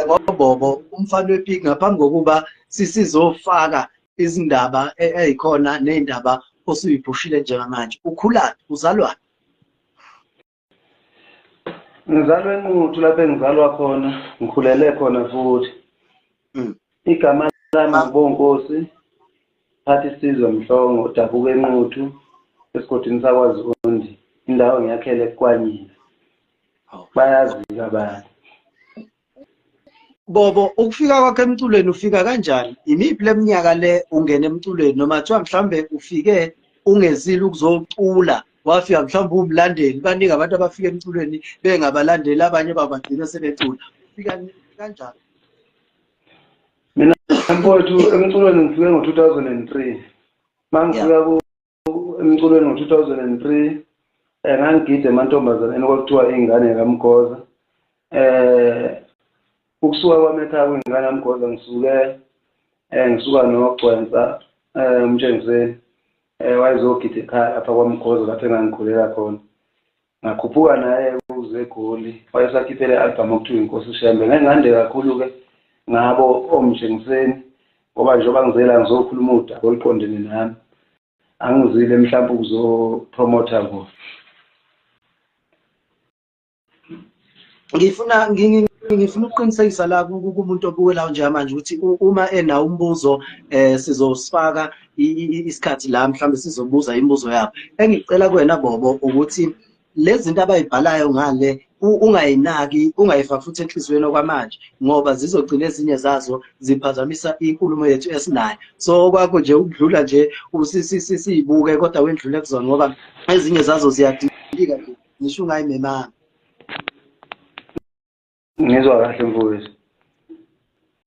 ngoBobo umfana wepiki ngaphambi kokuba sisizofaka izindaba ezikhona nezindaba osuyiphushile njengamanje. Ukhulaphi? Uzalwa? Ngizalwa eNquthu lapho engizalwa khona, ngikhulele khona futhi. Igama lami nguBonkosi Phathisizwe Mhlongo, udabuka eNquthu esigodini sakwaZondi, indawo ngiyakhele KwaNyina. Bayazi abantu. Bobo, ukufika kwakhe emculweni ufika kanjani? Imiphi leminyaka le ungena emculweni noma kuthiwa mhlambe ufike ungezile ukuzocula, wafika mhlawumbe uwumlandeli? Baningi abantu abafika emculweni bengabalandeli, abanye babagcina sebecula. Ufika kanjani? Mina mfowethu emculweni ngifike ngo-2003. Mangifika emculweni ngo-2003 ngangigida emantombazaneni kwakuthiwa ingane kaMgoza. Ukusuka kwami ekhaya kwingane kaMgoza ngisuke ngisuka noGcwensa umtshengiseni wayezogida ekhaya lapha kwaMgoza lapho engangikhulela khona. Ngakhuphuka naye ukuze eGoli, wayesakhiphele i-album okuthiwa Inkosi Shembe. Ngeke ngande kakhulu-ke ngabo omtshengiseni ngoba njengoba ngizela ngizokhuluma udaba oluqondene nami, angizile mhlawumbe ukuzopromotha kubo. Ngifuna ukuqinisekisa la kumuntu obukelayo njengamanje ukuthi uma enawo umbuzo sizosifaka isikhathi la mhlawumbe sizobuza imibuzo yabo. Engicela kuwena Bobo ukuthi lezi zinto abayibhalayo ngale ungayinaki, ungayifaki futhi enhliziyweni okwamanje ngoba zizogcina ezinye zazo ziphazamisa inkulumo yethu esinayo. So okwakho nje ukudlula nje siyibuke kodwa wendlule kuzona ngoba ezinye zazo ziyadilika nje ngisho ungayimemanga. Ngizwa kahle mfowethu.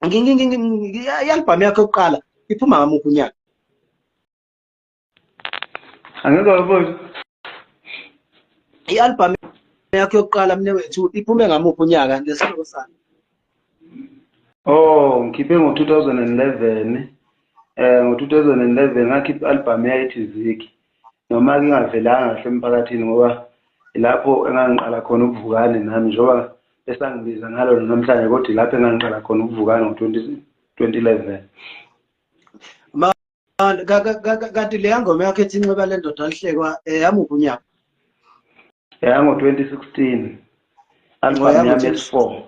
I-album yakho yokuqala iphuma ngamuphi unyaka? Angizwa mfowethu. I-album yakho yokuqala mne wethu iphume ngamuphi unyaka nesihloko sayo? Oh, ngikhiphe ngo-2011. Ngo-2011 ngakhipha i-album eyayithi Ziki. Noma ngingavelanga kahle emphakathini ngoba lapho engangiqala khona ukuvukane nami njengoba besangibiza ngalo namhlanje, kodwa lapho engangiqala khona ukuvukana ngo-2011. Kanti leya ngoma yakho ethi Inxeba Lendoda Lihlekwa yamuphi unyaka? Yango-2016, album yami yesi-4.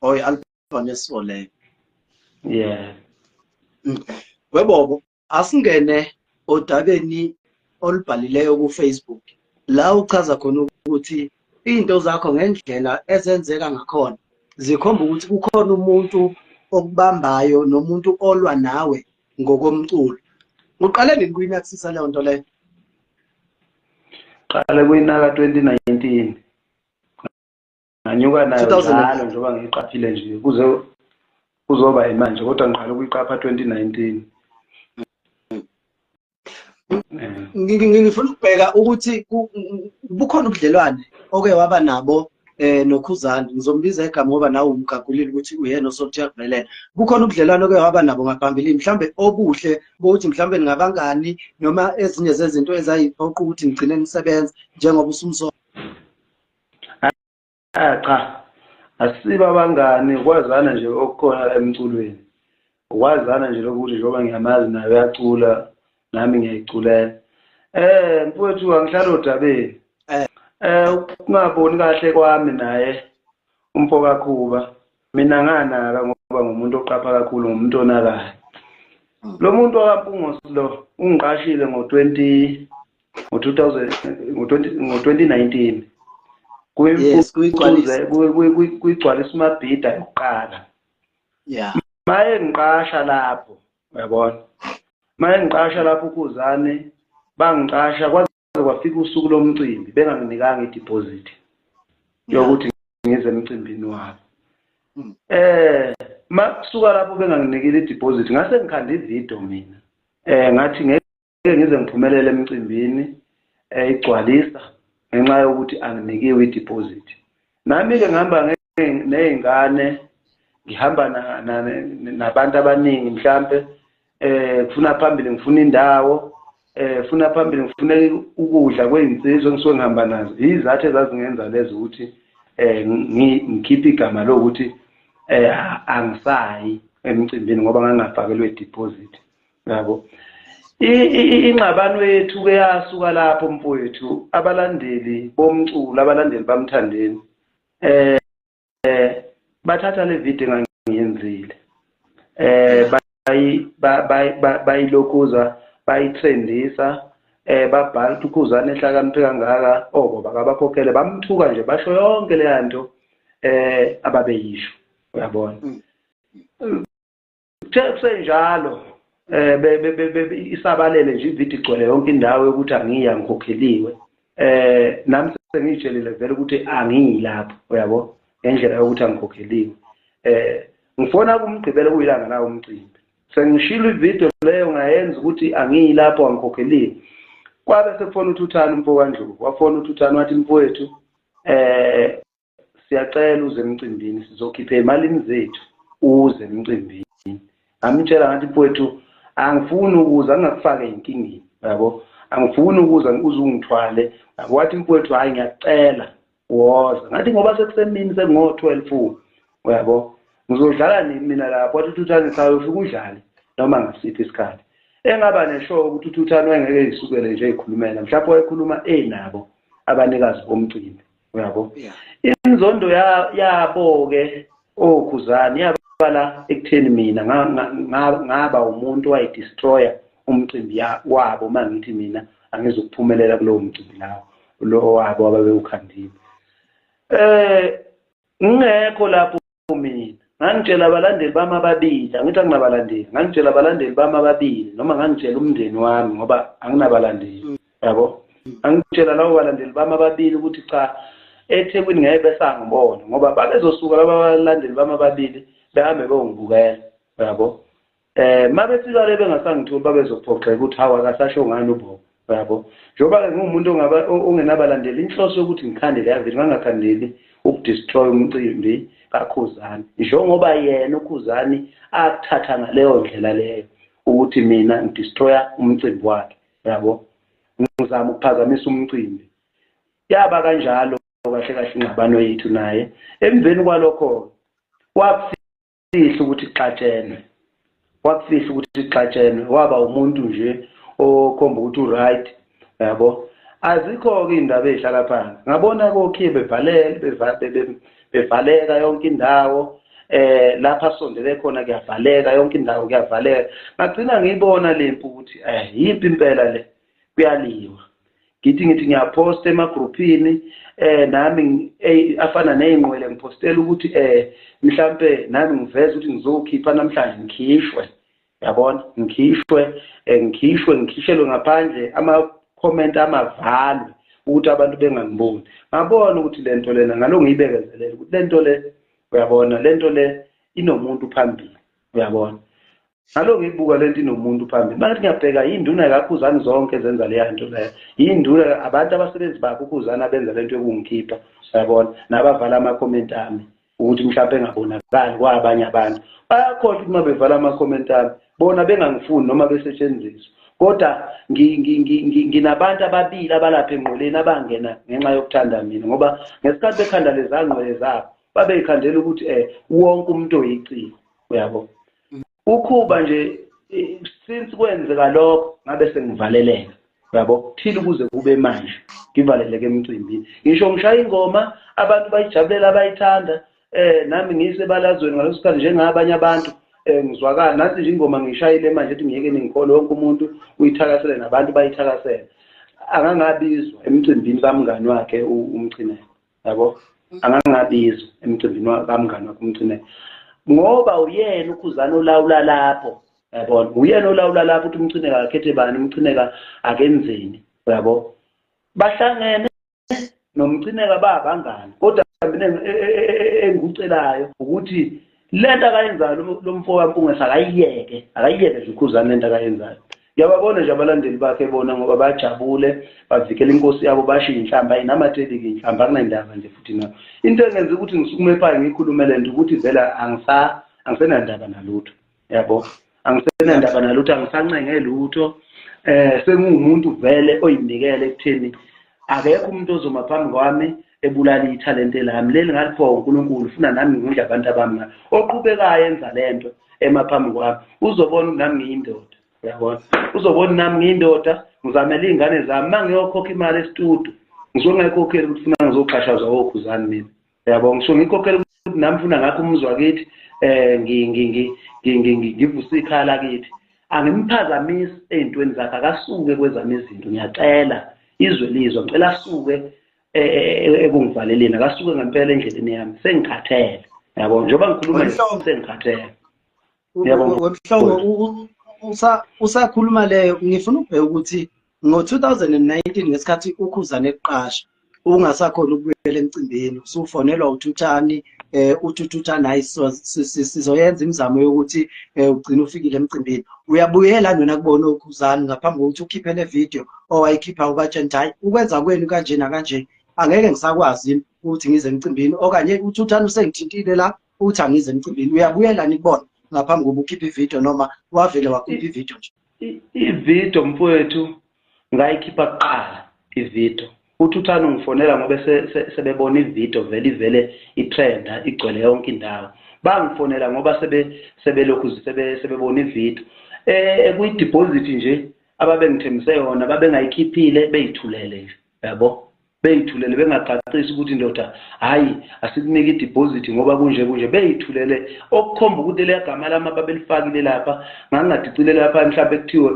Oh, i-album yesi-4 leyo. Yeah. Webobo, asingene odabeni olubhalileyo ku-Facebook la uchaza khona ukuthi izinto zakho ngendlela ezenzeka ngakhona zikhomba ukuthi kukhona umuntu okubambayo nomuntu olwa nawe ngokomculo. Uqale nini kuyinakisisa leyo nto leyo? Qale kuyinaka 2019. Nganyuka nayo njalo njengoba ngiyiqaphile nje kuze kuzoba imanje, kodwa ngiqale ukuyiqapha 2019. Ngifuna ukubheka ukuthi bukhona ubudlelwane oke waba nabo noKhuzani. Ngizombiza igama ngoba nawe umgagulile ukuthi uyena osothi uyakuvelela. Bukhona ubudlelwane oke waba nabo ngaphambilini mhlambe obuhle bokuthi mhlambe ningabangani noma ezinye zezinto ezayiphoqa ukuthi nigcine nisebenza njengoba usumsola? Cha, asiba abangani, ukwazana nje okukhona emculweni. Ukwazana nje lokuthi njengoba ngiyamazi naye uyacula nami ngiyayiculela. Mfowethu angihlali odabeni. Ukungaboni kahle kwami naye umfo kaKhuba, mina nganaka ngoba ngumuntu oqapha kakhulu, ngumuntu onakayo. Lo muntu wakaMpungose lo ungiqashile ngo-2019 kuyigcwalisa uMabhida yokuqala. Yeah. Maye ngiqasha lapho, uyabona. Maye ngiqasha lapho uKhuzane, bangiqasha kwaze kwafika usuku lomcimbi benganginikanga i-deposit yokuthi ngize emcimbini wabo. Makusuka lapho benganginikile i-deposit ngase ngikhanda ividiyo mina. Ngathi ngeke ngize ngiphumelele emcimbini igcwalisa ngenxa yokuthi anginikiwe i-deposit. Nami-ke ngihamba ney'ngane, ngihamba nabantu abaningi mhlampe kufuna phambili ngifuna indawo, funa phambili ngifuna ukudla kwezinsizwa engisuke ngihamba nazo. Yizathu ezazingenza lezo ukuthi ngikhiphe igama lokuthi angisayi emcimbini ngoba ngangafakelwe deposit, yabo. Ingxabano yethu ke yasuka lapho mfowethu, abalandeli bomculo, abalandeli bamthandeni bathatha le video engangiyenzile, bayilokuza, bayitrendisa, babhala ukuthi uKhuzani ehlakaniphe kangaka, obo bakabakhokhele, bamthuka nje, basho yonke leya nto ababeyisho, uyabona. Kuthe kusenjalo isabalele nje ividiyo, igcwele yonke indawo yokuthi angiyi, angikhokheliwe. Nami sengiyitshelile vele ukuthi angiyi lapho, uyabo, ngendlela yokuthi angikhokheliwe. Ngifona kumgqibelo kuyilanga lawo umcimbi, sengishilo ividiyo leyo ngayenza ukuthi angiyi lapho, angikhokheliwe. Kwabe sekufona uThuthani umfo kaNdlovu, wafona uThuthani wathi, mfowethu, siyacela uze emcimbini, sizokhipha emalini zethu uze emcimbini. Ngamtshela ngathi, mfowethu, angifuni ukuza ngingakufake ezinkingeni, yabo, angifuni ukuza uze ungithwale. Wathi, mfowethu, hayi, ngiyacela woza. Ngathi ngoba sekusemini, sekungo-12, uyabo, ngizodlala nini mina lapho? Wathi uThuthani, cha, ufike udlale noma ngasiphi isikhathi. Engaba neshow ukuthi uThuthani wayengeke isukele nje eyikhulumela, mhlawumbe wayekhuluma enabo abanikazi bomcimbi, uyabo. Inzondo yabo-ke oKhuzani yabala ekutheni mina ngaba umuntu owayidestroya umcimbi wabo, uma ngithi mina angizukuphumelela kulowo mcimbi lawo lo wabo ababewukhandile. Ngingekho lapho mina, ngangitshela abalandeli bami ababili, angithi anginabalandeli, ngangitshela abalandeli bami ababili noma ngangitshela umndeni wami ngoba anginabalandeli, yabo. Angitshela labo balandeli bami ababili ukuthi cha, eThekwini ngeke besangibona ngoba babezosuka laba balandeli bami ababili behambe beyongibukela, yabo. Mabefika le bengasangitholi, babezophoxeka ukuthi hawu, akasasho ngani uBobo, yabo. Njengoba-ke ngiwumuntu ongenabalandeli, inhloso yokuthi ngikhande leya video, ngangakhandeli ukudestroy umcimbi kaKhuzani, njengoba yena uKhuzani akuthatha ngaleyo ndlela leyo ukuthi mina ngidestroya umcimbi wakhe, yabo, ngizama ukuphazamisa umcimbi. Yaba kanjalo kahle kahle ingxabano yethu naye. Emveni kwalokho wakufihla ukuthi kuxatshenwe, wakufihla ukuthi kuxatshenwe, waba umuntu nje okhomba ukuthi u-right, yabo. Azikho-ke iy'ndaba ey'hlala phansi. Ngabona kokhiye bevalele, bevaleka yonke indawo, lapha asondele khona kuyavaleka, yonke indawo kuyavaleka. Ngagcina ngiyibona lempi ukuthi yimpi impela le, kuyaliwa. Ngithi ngiyaphosta emagruphini, nami afana ney'nqwele, ngiphostela ukuthi mhlampe nami ngiveze ukuthi ngizokhipha namhlanje, ngikhishwe, yabona, ngikhishwe, ngikhishwe, ngikhishelwe ngaphandle, ama-comment amavalwe ukuthi abantu bengangiboni. Ngabona ukuthi lento lena ngalo ngiyibekezelele ukuthi lento le, uyabona, lento le inomuntu phambili, uyabona. Ngalo ngiyibuka lento inomuntu phambili. Manje ngiyabheka induna kaKhuzani zonke zenza leya nto leyo, induna, abantu abasebenzi bakhe uKhuzani abenza lento yokungikhipha, uyabona, nabavala ama-comment ami ukuthi mhlawumbe engabonakali kwabanye abantu. Bayakhohlwa ukuthi uma bevala ama-comment ami bona bengangifuni noma besetshenziswa, kodwa nginabantu ababili abalapha enqoleni abangena ngenxa yokuthanda mina, ngoba ngesikhathi bekhanda leza ngqwele zabo babeyikhandela ukuthi wonke umuntu oyiciko, uyabo. Ukhuba nje, since kwenzeka lokho ngabe sengivaleleka, uyabo, thile ukuze kube manje ngivaleleke emcimbini. Ngisho ngishaya ingoma abantu bayijabulela, bayithanda, nami ngisebalazweni ngaleso sikhathi njengabanye abantu, ngizwakala nathi nje ingoma ngishayile manje ethi ngiyeke ningikholwe, wonke umuntu uyithakasele nabantu bayithakasele. Angangabizwa emcimbini kamngani wakhe uMchineko, yabo, angangabizwa emcimbini kamngani wakhe uMchineko, ngoba uyena uKhuzani olawula lapho, yabona, uyena olawula lapho ukuthi uMchineka akhethe bani, uMchineka akenzeni, uyabo. Bahlangene noMchineka babangani, kodwa mina engikucelayo ukuthi lento akayenzayo lo mfo kaMpungese akayiyeke, akayiyeke nje uKhuzani lento akayenzayo. Ngiyababona nje abalandeli bakhe bona ngoba bajabule, bavikela inkosi yabo, bashiya inhlamba, ayinamatheli-ke inhlamba, akunandaba nje futhi nabo. Into engenza ukuthi ngisukume phansi ngiyikhulume le nto ukuthi vele angisenandaba nalutho, yabo, angisenandaba nalutho, angisancenge lutho. Senguwumuntu vele oyinikele ekutheni akekho umuntu ozoma phambi kwami ebulala ithalente lami leli ngaliphiwa uNkulunkulu, funa nami ngidla abantu abami ngalo. Oqhubekayo enza lento emaphambi kwami uzobona nami ngiyindoda, uyabona, uzobona nami ngiyindoda, ngizamela iy'ngane zami. Uma ngiyokhokha imali esitudio ngisuke ngayikhokheli ukuthi funa ngizoxhashazwa okhuzani mina, uyabona, ngisuke ngikhokhela ukuthi nami funa ngakho umuzi wakithi, ngivuse ikhaya lakithi. Angimphazamisi ey'ntweni zakhe, akasuke kwezami izinto, ngiyacela izwe lizwa, ngicela asuke ekungivaleleni, akasuke ngempela endleleni yami, sengikhathele, yabo, njengoba ngikhuluma sengikhathele. Wemhlongo, usakhuluma leyo, ngifuna ukubheka ukuthi ngo-2019 ngesikhathi uKhuzani eqasha ungasakhona ukubuyela emcimbini, usufonelwa uThuthani, uThuthani hayi sizoyenza imizamo yokuthi ugcine ufikile emcimbini. Uyabuyela nona kubona uKhuzani ngaphambi kokuthi ukhiphe le video owayikhipha ubatshela ukuthi hayi ukwenza kwenu kanje nakanje angeke ngisakwazi ukuthi ngize emcimbini, okanye uThuthani usengithintile la uthi angize emcimbini. Uyabuyela nikubona ngaphambi kokuba ukhiphe ividiyo noma wavele wakhipha ividiyo nje? Ividiyo mfowethu ngayikhipha kuqala ividiyo. UThuthani ungifonela ngoba sebebona ividiyo vele ivele itrenda igcwele yonke indawo. Bangifonela ngoba sebelokhu sebebona ividiyo. Kuyi-deposit nje ababengithembise yona babengayikhiphile, beyithulele nje, yabo, beyithulele bengacacisi ukuthi ndoda hayi asikunike i-deposit ngoba kunje kunje, beyithulele okukhomba ukuthi leya gama lami ababelifakile lapha ngangingadicile lapha, mhlawumbe kuthiwe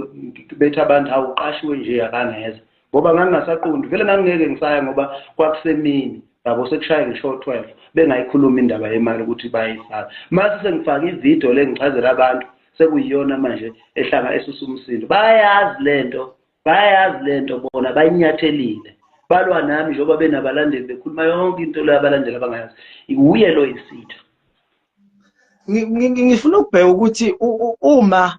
bethi abantu hawu uqashiwe nje akangeza, ngoba ngangingasaqondi vele, ngangingeke ngisaya ngoba kwakusemini, yabo, sekushaya ngisho 12 bengayikhuluma indaba yemali ukuthi bayayifaka. Mase sengifaka ividiyo le ngichazela abantu, sekuyiyona manje ehlanga esusa umsindo. Bayazi lento, bayazi lento bona, bayinyathelile, balwa nami njengoba benabalandeli bekhuluma yonke into le abalandeli abangayazi. Uye lo isitha. Ngifuna ukubheka ukuthi uma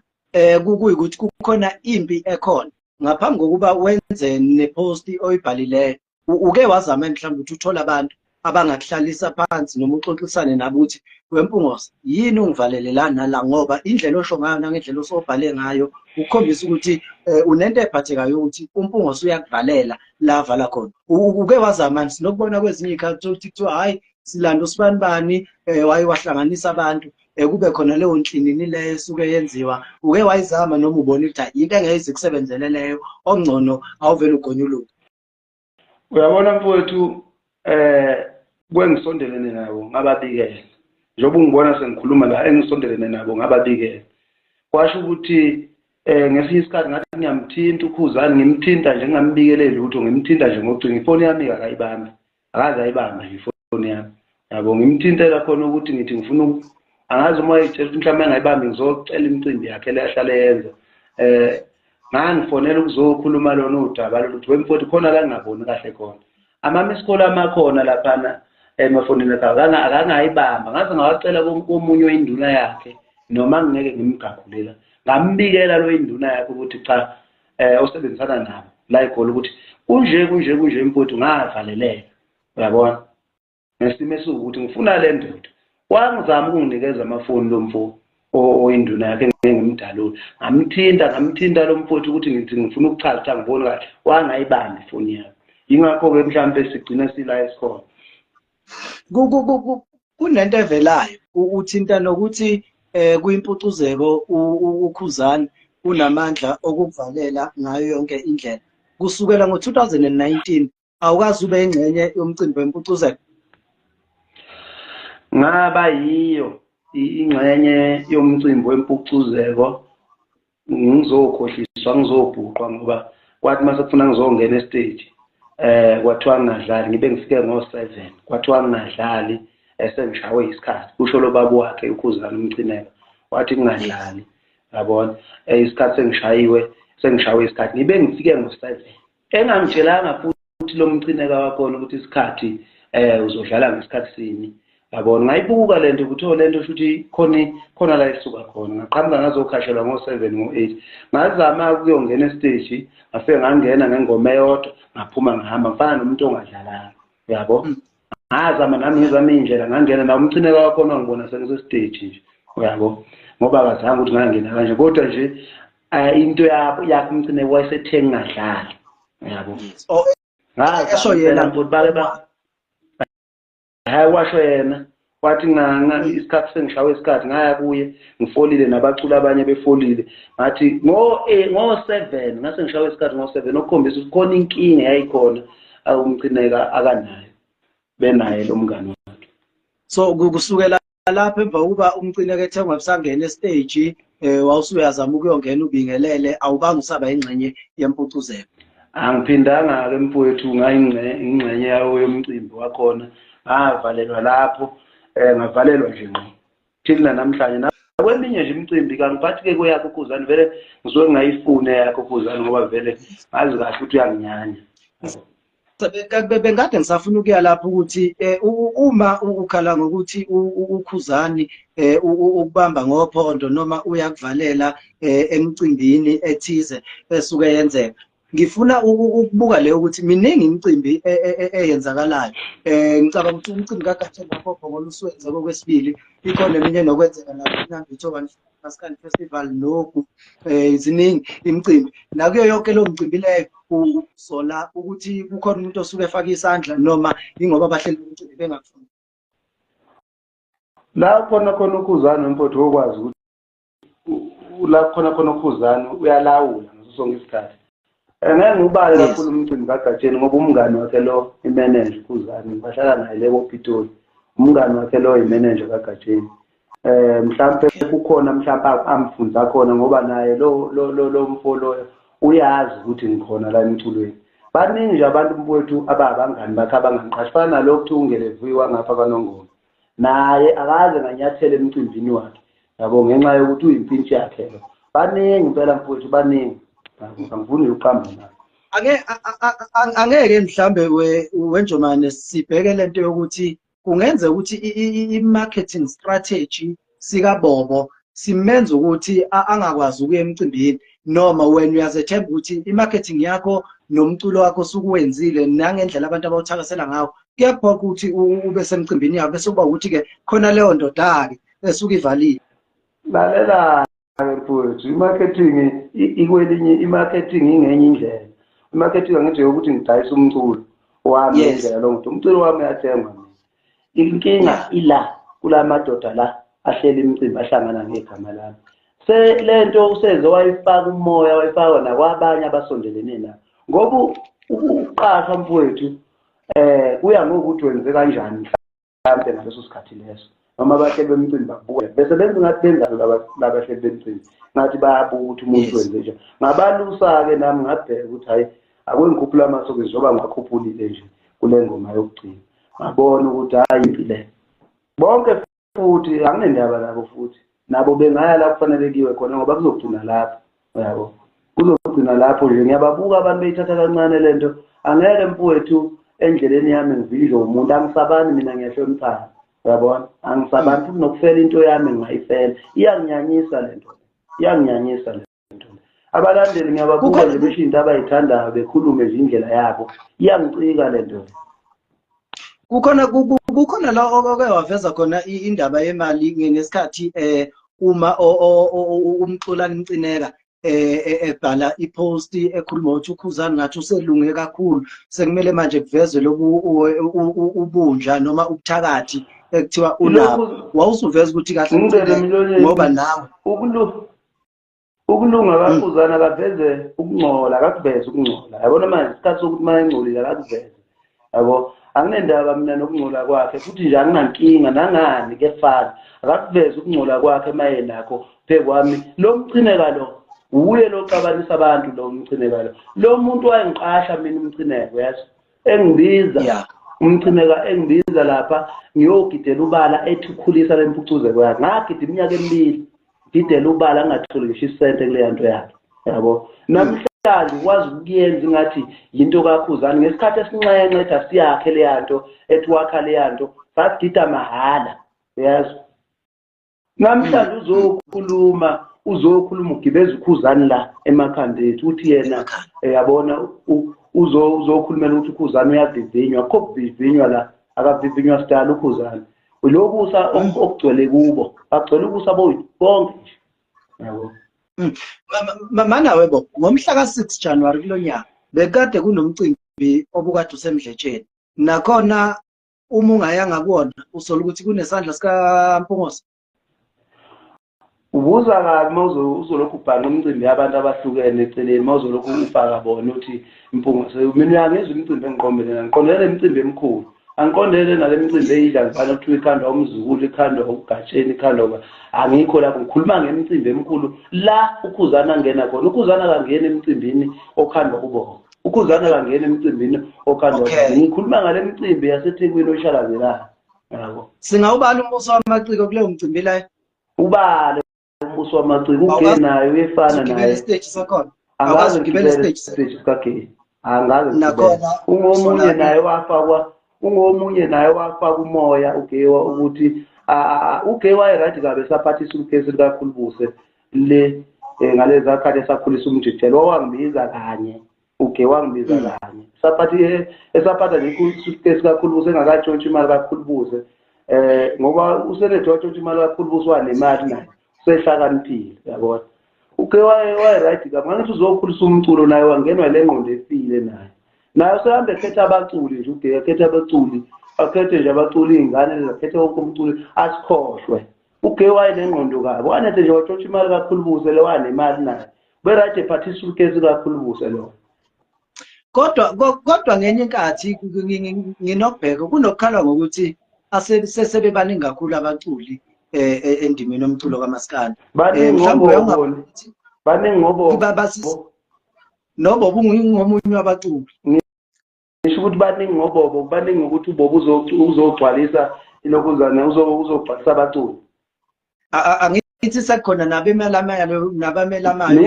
kuyikuthi kukhona impi ekhona ngaphambi kokuba wenze nepost oyibhalileyo, uke wazama mhlawumbe ukuthi uthole abantu abangakuhlalisa phansi noma uxoxisane nabo ukuthi wempungose yini ungivalele la nala, ngoba indlela osho ngayo nangendlela osobhale ngayo ukukhombisa ukuthi unento ephathekayo ukuthi uMpungose uyakuvalela la vala khona. Uke wazama sinokubona kwezinye izikhathi ukuthi kuthiwa hayi silanda usibanibani, waye wahlanganisa abantu, kube khona leyo nhlinini leyo esuke yenziwa. Uke wayizama noma ubona ukuthi into engeke ikusebenzele leyo, ongcono awuvele ugonyuluke? Uyabona mfowethu, kwengisondelene nabo ngababikela, njengoba ungibona sengikhuluma la, engisondelene nabo ngababikela, kwasho ukuthi ngesinye isikhathi ngathi ngiyamthinta uKhuzani, ngimthinta nje ngingambikeleli lutho, ngimthinta nje ngocingo, ifoni yami akayibambi, akaze ayibambe nje ifoni yami, yabo. Ngimthintela khona ukuthi ngithi ngifuna, angazi uma etshela ukuthi mhlawumbe engayibambi ngizocela imicimbi yakhe le ahlale yenza. Ngangifonela ukuzokhuluma lona udaba loluthi wemfowethu khona la ngingaboni kahle khona, ama-miss call amakhona laphana emafonini akhe akangayibamba, ngaze ngawacela komunye oyinduna yakhe, noma ngingeke ngimgagulele, ngambikela lo induna yakhe ukuthi cha, osebenzisana nabo la eGoli ukuthi kunje kunje kunje mfowethu, ngavaleleka, uyabona, ngesimo esiwukuthi ngifuna le ndoda. Wangizama ukunginikeza amafoni lo mfo oyinduna yakhe ngeke ngimdalule, ngamthinta lo mfowethu ukuthi ngithi ngifuna ukuchaza ukuthi angiboni kahle, wangayibamba ifoni yami. Yingakho-ke mhlawumbe sigcina sila esikhona. Kunento evelayo uthinta nokuthi kuyimpucuzeko uKhuzani unamandla okukuvalela ngayo yonke indlela. Kusukela ngo-2019 awukaze ube ingxenye yomcimbi wempucuzeko? Ngaba yiyo ingxenye yomcimbi wempucuzeko, ngizokhohliswa, ngizobhuqwa, ngoba kwathi mase kufuna ngizongena estage kwathiwa ngingadlali, ngibe ngifike ngo-7, kwathiwa ngingadlali, sengishawe isikhathi, kusho lo baba wakhe uKhuzani uMcineka, wathi ngingadlali, yabona, isikhathi sengishawe isikhathi, ngibe ngifike ngo-7, engangitshelanga futhi lo Mcineka wakhona ukuthi isikhathi uzodlala ngesikhathi sini, yabona. Ngayibuka lento ukuthi oh lento shuthi khona la isuka khona, ngaqhamuka ngazokhashelwa ngo-7 ngo-8, ngazama ukuyongena estage, ngafike ngangena ngengoma eyodwa, ngaphuma ngahamba ngifana nomuntu ongadlalanga, uyabo. Ngazama nami ngizama iy'ndlela, ngangena nawo uMcineka wakhona wangibona sengisestage nje, uyabo, ngoba akazange ukuthi ngangena kanje, kodwa nje into yakhe uMcineka wayesethe ngingadlali, uyabo. Esho yena futhi bake ba Hhayi, washo yena, wathi isikhathi sengishawe isikhathi, ngaya kuye ngifolile nabaculi abanye befolile, ngathi ngo-7 ngase ngishawe isikhathi ngo-7, okukhombisa ukuthi khona inkinga eyayikhona uMcineka akanayo, benaye lo mngani wakhe. So kusukela lapho emva kokuba uMcineka ethe ungabusangena esiteji, wawusuyazama ukuyongena ubingelele, awubanga usaba ingxenye yempucuzeko? Angiphindanga-ke mfowethu, ngayingxenye yawo yomcimbi wakhona, ngavalelwa lapho, ngavalelwa nje ngqo till namhlanje. Nakweminye nje imicimbi kangiphathi-ke kweyakho uKhuzani, vele ngisuke ngingayifuni eyakho uKhuzani ngoba vele ngazi kahle ukuthi uyanginyanya. Bengikade ngisafuna ukuya lapho ukuthi uma ukhala ngokuthi uKhuzani ukubamba ngophondo noma uyakuvalela emcimbini ethize esuke yenzeka, ngifuna ukubuka leyo ukuthi miningi imicimbi eyenzakalayo. Ngicabanga ukuthi umcimbi kaGatsheni kaPhopho usuwenze kokwesibili, ikhona eminye enokwenzeka lapho iNambitho One Maskandi Festival nogu, ziningi imicimbi. Nakuyo yonke leyo micimbi leyo usola ukuthi kukhona umuntu osuke efake isandla noma ingoba abahleli bomcimbi bengakufuni? La khona khona uKhuzani mfowethu okwazi ukuthi la khona khona uKhuzani uyalawula ngaso sonke isikhathi. Ngeke ngiwubale kakhulu umcimbi kaGatsheni ngoba umngani wakhe lo imeneja uKhuzani, bahlala naye le koPitoli, umngani wakhe lo imeneja kaGatsheni. Mhlampe kukhona mhlampe amfunza khona ngoba naye lo lo lo lo mfo loyo uyazi ukuthi ngikhona la emculweni. Baningi nje abantu mfowethu ababangani bakhe abangangiqashi, fana nalo kuthiwa uNgelevuyi wangapha kwaNongoma, naye akaze nganyathela emcimbini wakhe yabo, ngenxa yokuthi uyimpintshi yakhe lo. Baningi impela mfowethu, baningi, angifuni ukuqamba naye. Angeke mhlambe weNjomane sibheke lento yokuthi kungenzeka ukuthi i-marketing strategy sikaBobo simenza ukuthi angakwazi ukuya emcimbini, noma wena uyazethemba ukuthi i-marketing yakho nomculo wakho osukuwenzile nangendlela abantu abawuthakasela ngawo kuyaphoqa ukuthi ube semcimbini yakho, bese kuba ukuthi-ke khona leyo ndoda-ke esuke ivalile. Lalela-ke mfowethu, i-marketing ikwelinye, i-marketing ingenye indlela. I-marketing angithi yokuthi ngidayise umculo wami ngendlela lo muntu, umculo wami uyathengwa mina. Inkinga ila kula madoda la ahlela imicimbi ahlangana ngegama lami. Se lento useze wayifaka umoya, wayifaka nakwabanye abasondelene nabo. Ngoba ukuqashwa mfowethu kuya ngokuthi wenze kanjani mhlampe ngaleso sikhathi leso. Noma abahleli bemicimbi bakubuka bese benza ngathi benza labahleli bemicimbi ngathi bayabuka ukuthi umuntu wenze njani. Ngabalusa-ke nami ngabheka ukuthi hhayi akuyingikhuphula amasokisi njengoba ngiwakhuphulile nje kule ngoma yokugcina. Ngabona ukuthi hhayi impi le. Bonke futhi anginendaba nabo futhi. Nabo bengaya la kufanele kuyiwe khona ngoba kuzogcina lapho, uyabo. Kuzogcina lapho nje. Ngiyababuka abantu beyithatha kancane le nto. Angeke mfowethu endleleni yami ngivinjwe umuntu, angisabani mina, ngiyahloniphana, uyabona. Angisabani futhi nokufela into yami ngingayifela. Iyanginyanyisa le nto, iyanginyanyisa le nto. Abalandeli ngiyababuka nje besho into abayithandayo, bekhulume nje indlela yabo, iyangicika le nto. Kukhona la oke waveza khona indaba yemali ngesikhathi uma uMxolani Mcineka ebhala ipost ekhuluma ukuthi uKhuzani ngathi uselunge kakhulu, sekumele manje kuvezwe lobu ubunja noma ubuthakathi ekuthiwa unabo. Wawusuveza ukuthi kahle ngoba nawe ukulunga kaKhuzani akaveze ukungcola, akakuveze ukungcola. Yabona manje isikhathi sokuthi uma engcolile akakuveze, yabo. Anginendaba mina nokungcola kwakhe futhi nje anginankinga nangani kuyafana. Akakuveze ukungcola kwakhe uma yenakho phezu kwami. Lo Mcineka lo uye lo xabanisa abantu, lo Mcineka lo. Lo muntu wayengiqasha mina uMcineka, uyazi, engibiza uMcineka, engibiza lapha ngiyogidela ubala ethi ukhulisa lempucuzeko yakhe. Ngagida iminyaka emibili ngidela ubala ngingatholi ngisho isente kuleya nto yakhe, yabo. Namhlanje ukwazi ukuyenza ingathi yinto kaKhuzani ngesikhathi esinxenxe ethi asiyakhe leya nto, ethi wakha leya nto, sasigida mahhala, uyazi. Namhlanje uzokhuluma ugibeza uKhuzani la emakhanda ethu, uthi yena yabona uzokhulumela ukuthi uKhuzani uyavivinywa. Akukho kuvivinywa la, akavivinywa sidala uKhuzani. Lokusa okugcwele kubo, bagcwele ukusa bonke nje, yabo. Manawe bo, ngomhla ka-6 January kulo nyaka bekade kunomcimbi obukade useMdletsheni, nakhona Uma ungayanga kuwona usola ukuthi kunesandla sikaMpungose. Ubuza kabi uma uzolokhu ubhanqa imicimbi yabantu abahlukene eceleni, uma uzolokhu ufaka bona uthi Mpungose. Mina uyangizwa imicimbi engiqombele, ngiqondele imicimbi emikhulu, angiqondele nale micimbi eyidlanzana kuthiwa ikhandwa umzukulu, ikhandwa ugatsheni, ikhandwa, angikho lapho. Ngikhuluma ngemicimbi emikhulu la uKhuzani angena khona. UKhuzani akangeni emcimbini okhandwa uBobo, uKhuzani akangeni emcimbini okhandwa. Ngikhuluma ngale micimbi yaseThekwini oshalazelayo, yabo. Singawubala umbuso wamaciko kuleyo mcimbi la? Ubale umbuso wamaciko, uGe naye uyefana naye. Stage sakhona. Angazi ngigibele stage sikaGe. Angazi nakhona. Ungomunye naye wafakwa, ungomunye naye wafaka umoya uGewa ukuthi uGe waye-right kabe esaphathisa ukesi likaKhulubuse le ngalezi akhathi esakhulisa umjijelo, wangibiza kanye uGe, wangibiza kanye saphathi esaphatha nje isuitcase kaKhulubuse engakatshontsha imali kaKhulubuse, ngoba uselethe watshontsha imali kaKhulubuse, wanemali naye usehlakaniphile, yabona. uGe waye-right kabi, ngangithi uzokhulisa umculo naye wangenwa le ngqondo efile naye. Naye usehambe ekhetha abaculi nje, uGe akhetha abaculi, akhethe nje abaculi iy'ngane lezi, akhethe wonke umculi asikhohlwe. uGe wayenengqondo kabi, wanethe nje watshontsha imali kaKhulubuse le, wanemali naye be-right ephathisa isuitcase kaKhulubuse lo. Kodwa ngenye inkathi nginokubheka kunokukhala ngokuthi sebebaningi kakhulu abaculi endimeni yomculo kaMaskandi. Mhlawumbe baningi ngobo noBobo ungomunye wabaculi. Ngisho ukuthi baningi ngoBobo, baningi ngokuthi uBobo uzogcwalisa ilokhuzana, uzogcwalisa abaculi. Angithi sekukhona nabemelamayo nabamelamayo.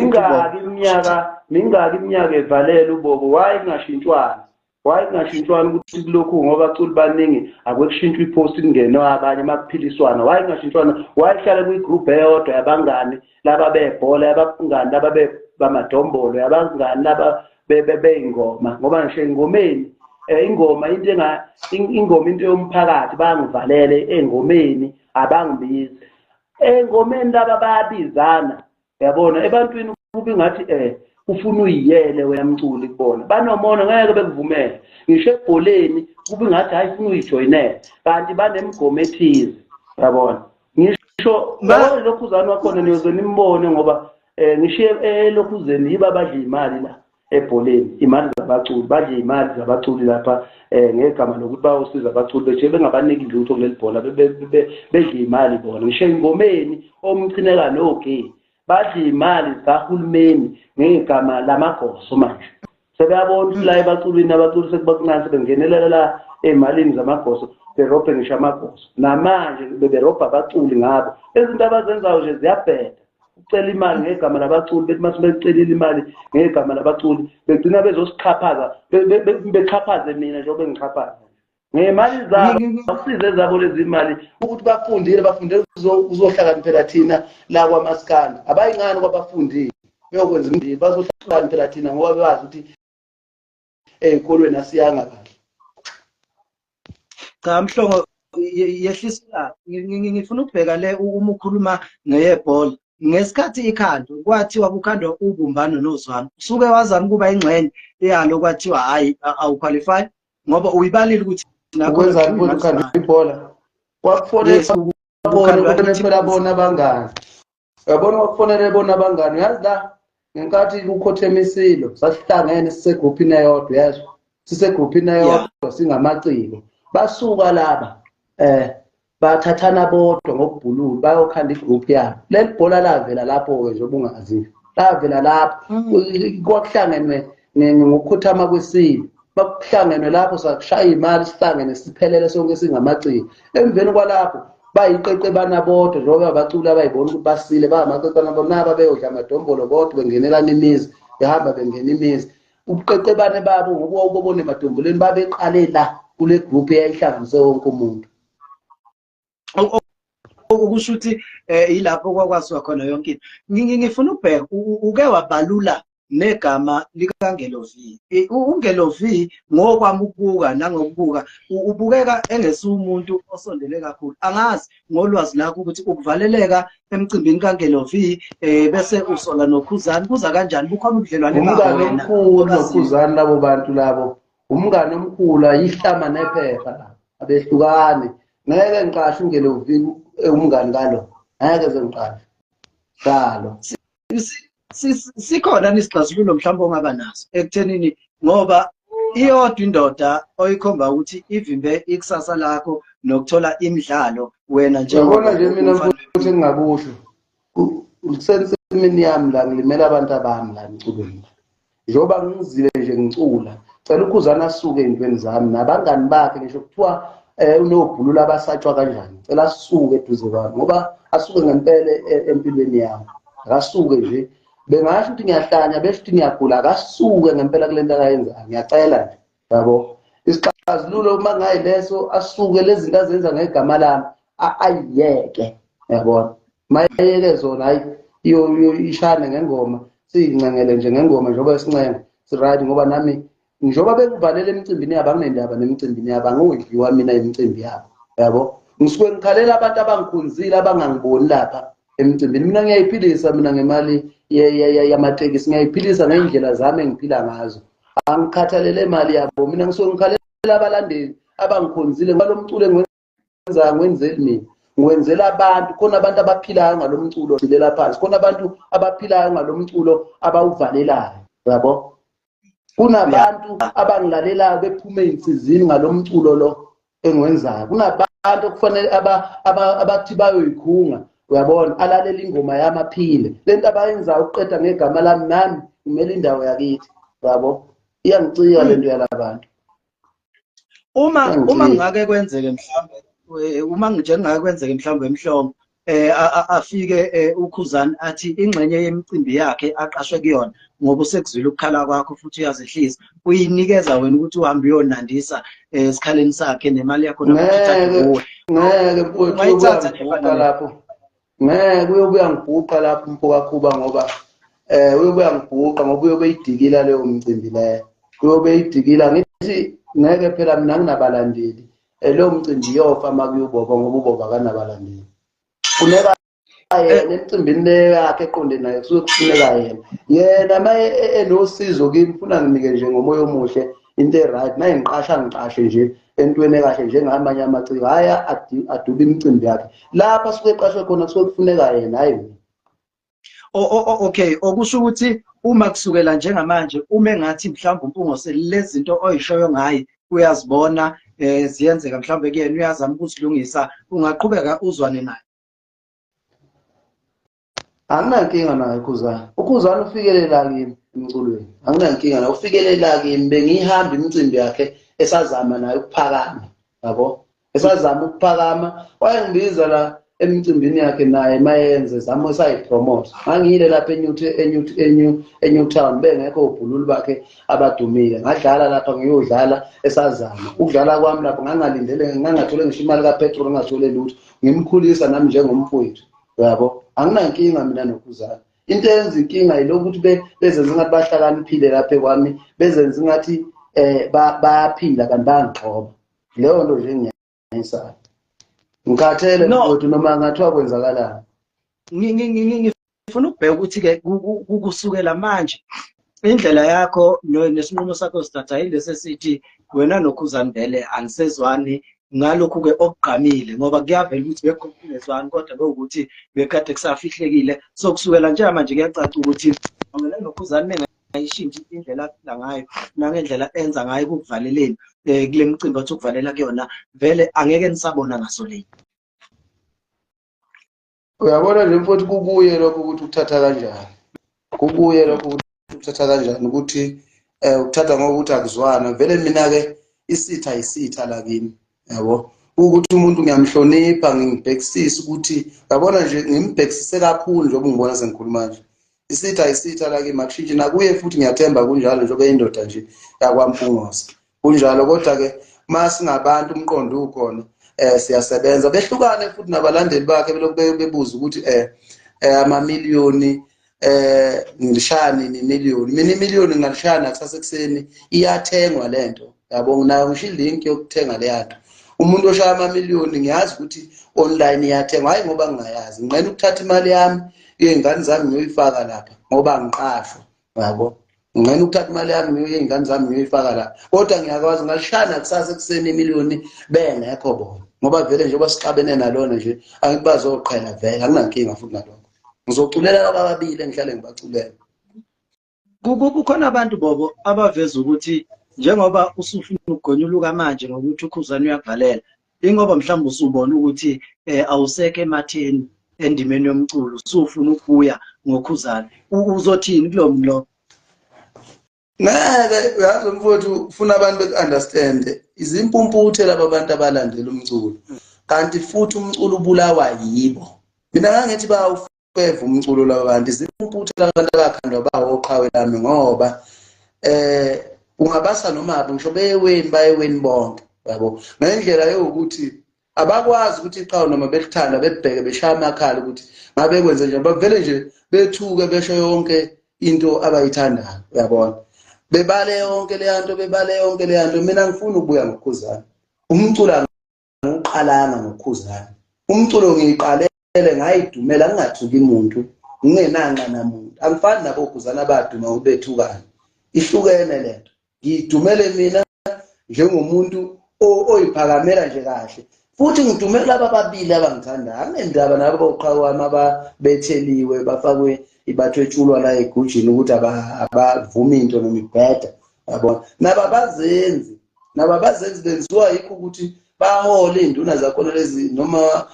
Mingaki iminyaka evalela uBobo? Why kungashintshwana? Why kungashintshwana ukuthi kulokhu ngoba abaculi baningi akwekushintshwa ipost kungenwa abanye makuphiliswana? Why kungashintshwana? Why kuhlale kuyigroup eyodwa yabangani laba bebhola, yabangani laba bamadombolo, yabangani laba beyingoma? Ngoba ngisho engomeni ingoma into ingoma into yomphakathi, bangivalele engomeni, abangibizi engomeni, laba bayabizana, yabona. Ebantwini kube ngathi ufuna uyiyele wena mculi kubona, banomona, ngeke bekuvumele. Ngisho ebholeni kube ngathi hayi ufuna uyijoyinele, kanti banemigomo ethize, yabona. Ngisho lokhuzane wakhona niyoze nimbone, ngoba ngisho elokhuzeni yiba abadla imali la ebholeni, imali zabaculi, badla imali zabaculi lapha ngegama lokuthi bayosiza abaculi, beje bengabaniki lutho kuleli bhola, bedla imali bona. Ngisho engomeni omchineka noGe badla imali zikahulumeni ngegama lamagoso. Manje sebeyabona ukuthi la ebaculini abaculi sekubakuncane, sebengenelela la ey'malini zamagoso, berobhe ngisho amagoso. Namanje beberobha abaculi ngabo, izinto abazenzayo nje ziyabheda. Ucela imali ngegama labaculi, bethi mase becelile imali ngegama labaculi begcina bezosixhaphaza, bexhaphaze mina njengoba bengixhaphaza ngemali zabo. Akusize zabo lezi imali ukuthi bafundile, bafunde kuzohlakaniphela thina la kwaMaskandi, abayingani kwabafundile beyokwenza imindeni, bazohlakaniphela thina ngoba bazi ukuthi ey'kolweni asiyanga kahle. Cha Mhlongo, yehlisa, ngifuna ukubheka le uma ukhuluma ngeyebhola. Ngesikhathi ikhandwa kwathiwa kukhandwa ubumbano nozwano, usuke wazama ukuba ingxenye yalo, kwathiwa hhayi awuqualify ngoba uyibalile ukuthi ukwenzani futhi ukhandwa ibhola. Kwakufonela bona abangani, uyabona, kwakufonele bona abangani. Uyazi la ngenkathi kukhothema isilo sasihlangene sisegruphini eyodwa, uyezwa, sisegruphini eyodwa singamaciko. Basuka laba bathathana bodwa ngokubhululu bayokhanda igroup yabo. Leli bhola lavela lapho-ke nje obungazi, lavela lapho kwakuhlangenwe ngokukhothama kwesilo, bakuhlangenwe lapho sakushaya imali sihlangene siphelele sonke singamaciko. Emveni kwalapho bayiqeqebana bodwa njengoba abaculi abayibona ukuthi basile, bayamaqeqebana bodwa naba beyodla amadombolo bodwa, bengenelana imizi, behamba bengena imizi. Ubuqeqebane babo ngokuba ubobona emadombolweni babeqale la kule group eyayihlanganise wonke umuntu. Okusho ukuthi yilapho kwakwaziwa khona yonke into. Ngifuna ukubheka uke wabalula negama likaNgelo V. UNgelo V ngokwami ukubuka nangokubuka ubukeka engesumuntu osondele kakhulu. Angazi ngolwazi lakho ukuthi ukuvaleleka emcimbini kaNgelo V bese usola noKhuzani kuza kanjani, bukhona ubudlelwane bakho wena? Umngane omkhulu noKhuzani labo bantu labo, umngane omkhulu, ayihlama nephepha la. Abehlukane. Ngeke ngiqashe ungene uvike umngani kalo. Ngeke ze ngiqashe. Njalo. Sikhona nisixazululo mhlawumbe ongaba naso ekuthenini, ngoba iyodwa indoda oyikhomba ukuthi ivimbe ikusasa lakho nokuthola imidlalo wena. Njengoba nje mina futhi engingakusho, kusensimini yami la, ngilimela abantu abami la emculweni. Njengoba ngizile nje ngicula, cela uKhuzana asuke ey'ntweni zami nabangani bakhe, ngisho kuthiwa unobhulula abasatshwa kanjani, cela asuke eduze kwami, ngoba asuke ngempela empilweni yami. Akasuke nje. Bengasho ukuthi ngiyahlanya, besho ukuthi ngiyagula, akasuke ngempela kule nto akayenzayo. Ngiyacela nje, yabo. Isixazululo uma ngayileso, asuke lezi zinto azenza ngegama lami, ayiyeke, yabona. Mayeke zona, hayi, ishane ngengoma, siyincengele nje ngengoma njengoba sincenga, si-right. Ngoba nami njengoba bekuvalela emicimbini yabo, anginendaba nemicimbini yabo, angidliwa mina imicimbi yabo, yabo. Ngisuke ngikhalela abantu abangikhonzile, abangangiboni lapha emicimbini. Mina ngiyayiphilisa mina ngemali yamatekisi, ngiyayiphilisa ngey'ndlela zami engiphila ngazo, angikhathalele imali yabo. Mina ngisuke ngikhalela abalandeli abangikhonzile, ngoba lo mculo engiwenzayo ngiwenzeli mina, ngiwenzela abantu. Khona abantu abaphilayo ngalo mculo gcilela phansi, khona abantu abaphilayo ngalo mculo abawuvalelayo, yabo. Kunabantu abangilalelayo bephume ey'nsizini ngalo mculo lo engiwenzayo. Kunabantu okufanele abathi bayoyikhunga, uyabona, alalela ingoma yami aphile. Lento abayenzayo ukuqeda ngegama lami, nami ngimele indawo yakithi, yabo. Iyangicika lento yalabantu. Uma ngake kwenzeke mhlawumbe, uma nje ngake kwenzeke mhlawumbe emhlongo afike uKhuzani athi ingxenye yemicimbi yakhe aqashwe kuyona, ngoba usekuzwile ukukhala kwakho futhi uyazehlisa, uyinikeza wena ukuthi uhambe uyonandisa esikhaleni sakhe nemali yakho. Ngeke, ngeke mfowethu, lapho ngeke, uyobuya ngibhuqa lapho umfo kaKhuba, ngoba uyobuya ngibhuqa, ngoba uyobe idikila leyo mcimbi leyo, uyobe idikila. Ngithi ngeke phela, mina nginabalandeli. Leyo mcimbi iyofa uma kuyuboba, ngoba uboba akanabalandeli. Funeka yena emcimbini leyo yakhe eqonde naye, kusuke kufuneka yena. Yena uma enosizo kimi, funa nginike nje ngomoya omuhle into e-right, naye ngiqasha, ngiqashe nje entweni ekahle njengamanye amaciko, hhayi adube imicimbi yakhe. Lapha asuke eqashwe khona kusuke kufuneka yena, hhayi mina. Okay, okusho ukuthi uma kusukela njengamanje, uma engathi mhlawumbe uMpungose lezi zinto oyishoyo ngaye uyazibona ziyenzeka mhlawumbe kuyena, uyazama ukuzilungisa, ungaqhubeka uzwane naye? Anginankinga naye uKhuzani. UKhuzani ufikelela kimi emculweni, anginankinga naye, ufikelela kimi. Bengiyihamba imicimbi yakhe esazama naye ukuphakama, yabo, esazama ukuphakama. Wayengibiza la emicimbini yakhe naye mayenze zama esayipromote. Ngangiyile lapha eNewtown, bengekho obhululu bakhe abadumile, ngadlala lapha, ngiyodlala esazama ukudlala kwami lapho. Ngangalindele, ngangathole ngisho imali kapetrol, ngingathole lutho, ngimkhulisa nami njengomfowethu, yabo. Anginankinga mina noKhuzana. Into eyenza inkinga yilokhu ukuthi bezenze ngathi bahlakaniphile lapha kwami, bezenze ngathi bayaphila kanti bayangixhoba. Leyo nto nje ngiyayisayo, ngikhathele mfowethu, noma ngathiwa kwenzakalani. Ngifuna ukubheka ukuthi-ke kusukela manje indlela yakho nesinqumo sakho sithatha yilesi esithi wena noKhuzani vele anisezwani, ngalokhu-ke okugqamile, ngoba kuyavela ukuthi bekhona ukungezwani, kodwa bekuwukuthi bekade kusafihlekile. So kusukela njengamanje kuyacaca ukuthi wena noKhuzani mengayishintshi indlela aphila ngayo nangendlela enza ngayo kukuvaleleni kule micimbi athi ukuvalela kuyona, vele angeke nisabona ngaso leyo. Uyabona nje mfowethu, kukuye lokho ukuthi ukuthatha kanjani, kukuye lokho ukuthi ukuthatha kanjani, ukuthi ukuthatha ngokuthi akuzwana vele. Mina-ke isitha isitha la kimi, yabo, ukuthi umuntu ngiyamhlonipha, ngingibhekisise ukuthi, uyabona nje, ngimbhekisise kakhulu njengoba ungibona sengikhuluma nje. Isitha isitha la kimi, akushintshi nakuye futhi, ngiyathemba kunjalo njengoba indoda nje yakwaMpungose kunjalo. Kodwa-ke uma singabantu umqondo ukhona, siyasebenza. Behlukane futhi nabalandeli bakhe, belokhu bebuza ukuthi amamiliyoni ngilishaya nini imiliyoni. Mina imiliyoni ngingalishaya nakusasa ekuseni, iyathengwa lento, yabo. Nginayo ngisho ilink yokuthenga leya nto. Umuntu oshaya amamiliyoni, ngiyazi ukuthi online iyathengwa, hhayi ngoba ngingayazi. Nginqena ukuthatha imali yami yey'ngane zami ngiyoyifaka lapha ngoba ngiqashwa, yabo. Ngingena ukuthatha imali yami ngiyoye iy'ngane zami ngiyoyifaka la, kodwa ngiyakwazi ngalishana kusasa ekuseni imiliyoni bengekho bona, ngoba vele njengoba sixabene nalona nje angithi bazoqhela vele, anginankinga futhi nalokho. Ngizoculela laba ababili engihlale ngibaculela. Kukhona abantu Bobo abaveza ukuthi njengoba usufuna ukugonyuluka manje ngokuthi uKhuzani uyakuvalela, ingoba mhlawumbe usubona ukuthi awusekho ematheni endimeni yomculo, usufuna ukubuya ngoKhuzani. Uzothini kulo muntu lo? Ngeke, uyazi mfowethu, ufuna abantu beku-understand. Izimpumputhe laba bantu abalandela umculo, kanti futhi umculo ubulawa yibo. Mina ngangithi bawufeva umculo laba bantu, izimpumputhe laba bantu abakhandwa bawoqhawe lami, ngoba ungabasa noma ngisho beyeweni bayeweni bonke, yabo, ngendlela yokuthi abakwazi ukuthi iqhawe noma belithanda bebheke beshaya amakhala ukuthi ngabe kwenze njani, bavele nje bethuke besho yonke into abayithandayo, uyabona, bebale yonke leya nto, bebale yonke leya nto. Mina ngifuna ukubuya ngoKhuzani. Umculo angiwuqalanga ngoKhuzani, umculo ngiyiqalele ngayidumela ngingathuki muntu, ngingenanxa namuntu. Angifani nabo Khuzani abaduma ngokubethukana, ihlukene lento. Ngiyidumele mina njengomuntu oyiphakamela nje kahle, futhi ngidumela laba ababili abangithandayo. Anginendaba nabo boqhawe wami ababetheliwe bafakwe ibathwetshulwa la egujini ukuthi abavumi into noma ibheda, yabona. Nabo abazenzi, nabo abazenzi, benziwa yikho ukuthi bahole iy'nduna zakhona lezi noma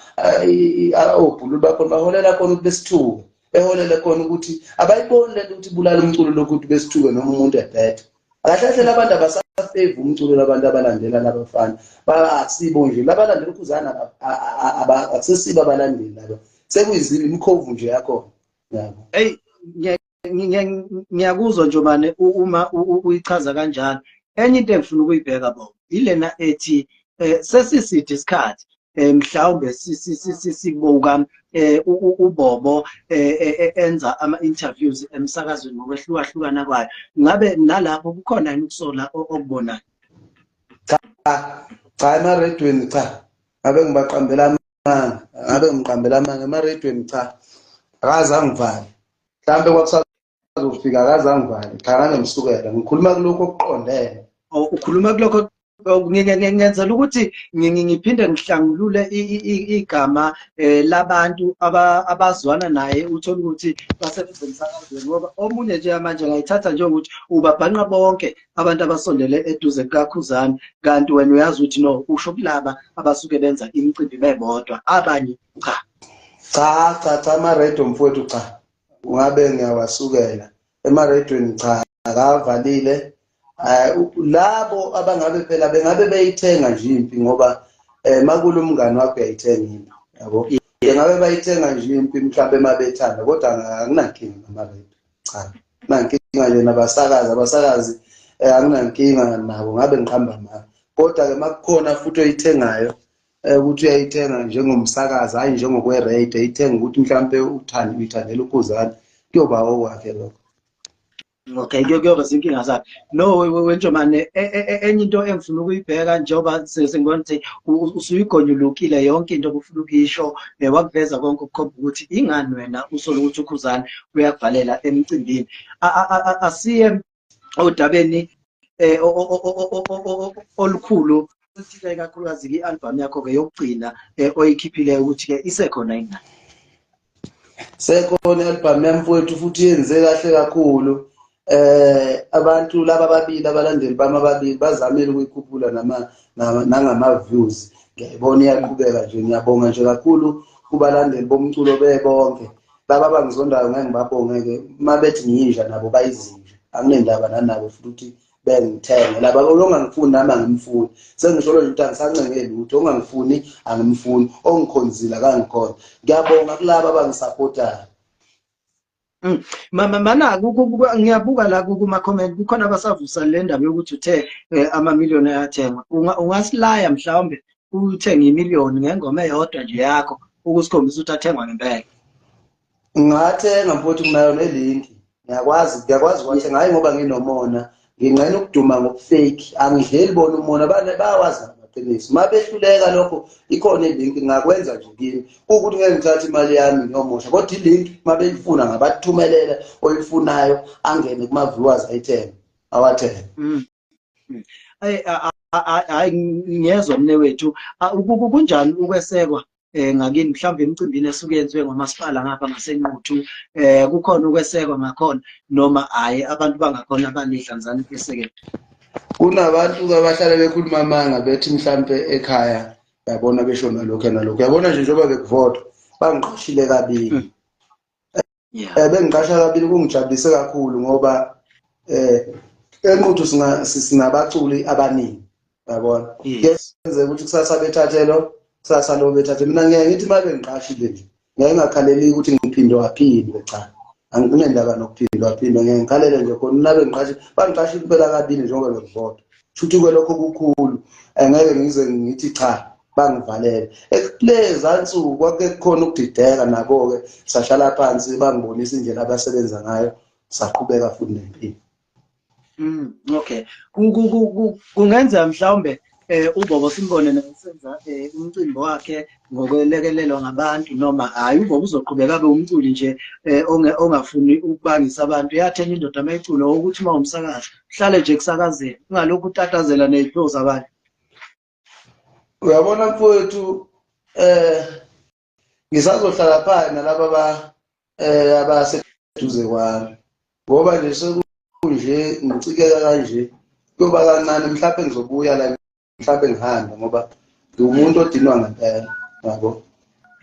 obhululu bakhona, baholela khona ukuthi besithuke, beholele khona ukuthi abayiboni lento ukuthi ibulala umculo lokuthi besithuke noma umuntu ebheda. Kahle kahle labantu abasafevi umculo, labantu abalandela labafana akusibo nje labalandela uKhuzani, akusesibo abalandeli laba, sekuyizile imikhovu nje yakhona, yabo. Hey, ngiyakuzwa Njomane uma uyichaza kanjalo. Enye into engifuna ukuyibheka bo ilena ethi sesiside isikhathi mhlawumbe sikubuka uBobo enza ama-interviews emsakazweni ngokwehlukahlukana kwayo. Ngabe nalapho kukhona yini ukusola okubonayo? Cha, cha, emaredweni cha, ngabe ngibaqambela amanga, ngabe ngiqambela amanga. Emaredweni cha, akaze angivale. Mhlawumbe kwakusazofika akaze angivale. Cha, ngabe ngisukela ngikhuluma kulokhu okuqondene. Ukhuluma kulokho, ngenzela ukuthi ngiphinde ngihlangulule igama labantu abazwana naye, uthole ukuthi basebenza emsakazweni, ngoba omunye nje manje ngayithatha njengokuthi ubabhanqa bonke abantu abasondele eduze kukaKhuzani, kanti wena uyazi ukuthi no, usho kulaba abasuke benza imicimbi bebodwa, abanye cha. Cha, cha, cha, amaredio mfowethu cha, ungabe ngiyawasukela emaredweni, cha, akavalile. Labo abangabe phela bengabe beyithenga nje impi, ngoba makulo umngane wakho uyayithenga impi, yabo, bengabe bayithenga nje impi mhlawumbe mabethanda, kodwa anginankinga namaredio, cha, anginankinga nje nabasakazi, abasakazi anginankinga nabo, ngabe ngiqamba amanga. Kodwa-ke makukhona futhi oyithengayo ukuthi uyayithenga njengomsakazi, hhayi njengokwe-radio, eyithenga ukuthi mhlawumpe uthande uyithandela uKhuzani, kuyoba okwakhe lokho. Okay, kuyoba zinkinga zakhe. No, weNjomane, enye into engifuna ukuyibheka njengoba sengibona ukuthi usuyigonyulukile yonke into obufuna ukuyisho, wakuveza konke ukukhomba ukuthi ingani wena usola ukuthi uKhuzani uyakuvalela emcimbini. Asiye odabeni olukhulu oluthile kakhulukazi i-album yakho-ke yokugcina oyikhiphile, ukuthi-ke isekhona yini? Sekhona i-album yami mfowethu, futhi yenze kahle kakhulu. Abantu laba ababili, abalandeli bami ababili, bazamile ukuyikhuphula nangama views. Ngiyayibona iyaqhubeka nje. Ngiyabonga nje kakhulu kubalandeli bomculo bebonke. Laba abangizondayo ngeke ngibabonge-ke, uma bethi ngiyinja nabo bayizinja, anginendaba nanabo futhi ukuthi bengithenge. Laba ongangifuni nami angimfuni, sengisho nje ukuthi angisancenge lutho, ongangifuni angimfuni, ongikhonzile akangikhona. Ngiyabonga kulaba abangisupportayo. Mama mana ngiyabuka la kuma comment, kukhona abasavusa le ndaba yokuthi uthe amamiliyoni ayathengwa. Ungasilaya mhlawumbe uthenge imiliyoni ngengoma eyodwa nje yakho ukusikhombisa ukuthi athengwa ngempela? Ngingathenga mfowethu, nginayo nelinki, ngiyakwazi, ngiyakwazi ukwathenga. Hhayi ngoba nginomona, nginqena ukuduma ngokufake, angidleli bona umona, bayawazi. Amaqiniso. Uma behluleka lokho, ikhona i-link, ngingakwenza nje kimi. Kuwukuthi ngeke ngithathe imali yami ngiyomosha, kodwa i-link uma beyifuna ngabathumelela, oyifunayo angene kuma-viewers ayithenge, awathenge. Hayi, ngiyezwa mne wethu. Kunjani ukwesekwa ngakini, mhlawumbe emicimbini esuke yenziwe ngomasipala ngapha ngaseNquthu, kukhona ukwesekwa ngakhona noma hhayi, abantu bangakhona banidlanzana esekeni? Kunabantu abahlale bekhuluma amanga, bethi mhlampe ekhaya yabona besho nalokhu nalokhu. Yabona nje, njengoba bekuvotwa bangiqashile kabili. Bengiqasha kabili, kungijabulise kakhulu ngoba eNquthu sinabaculi abaningi, yabona. Kuyenzeka ukuthi kusasa bethathe lo, kusasa lo bethathe. Mina ngiyaye ngithi uma bengiqashile nje, ngeke ngingakhaleli ukuthi ngiphinde waphindwe, cha, anginendaba nokuphindwa waphindwa. Ngeke ngikhalele nje khona una bengiqashile, bangiqashile impela kabili njengoba bekuvotwa. Shuthi-ke lokho kukhulu, angeke ngize ngithi cha, bangivalele. Kuleza nsuku kwake kukhona ukudideka nabo-ke, sahlala phansi, bangibonisa indlela abasebenza ngayo, saqhubeka futhi nempilo. Okay. Kungenzeka mhlawumbe uBobo simbone nasenza umcimbi wakhe ngokwelekelelwa ngabantu, noma hhayi, uBobo uzoqhubeka abe umculi nje ongafuni ukubangisa abantu. Yathi enye indoda mayiculo ukuthi uma umsakazi uhlale nje kusakazeni, ungalokhu utatazela ney'phiwo zabantu. Uyabona mfowethu, ngisazohlala phansi nalaba abaseduze kwami, ngoba nje sekunje ngicikeka kanje, kuyoba kancane mhlawumbe ngizobuya la, mhlawumbe ngihambe, ngoba ngiwumuntu odinwa ngempela, yabo,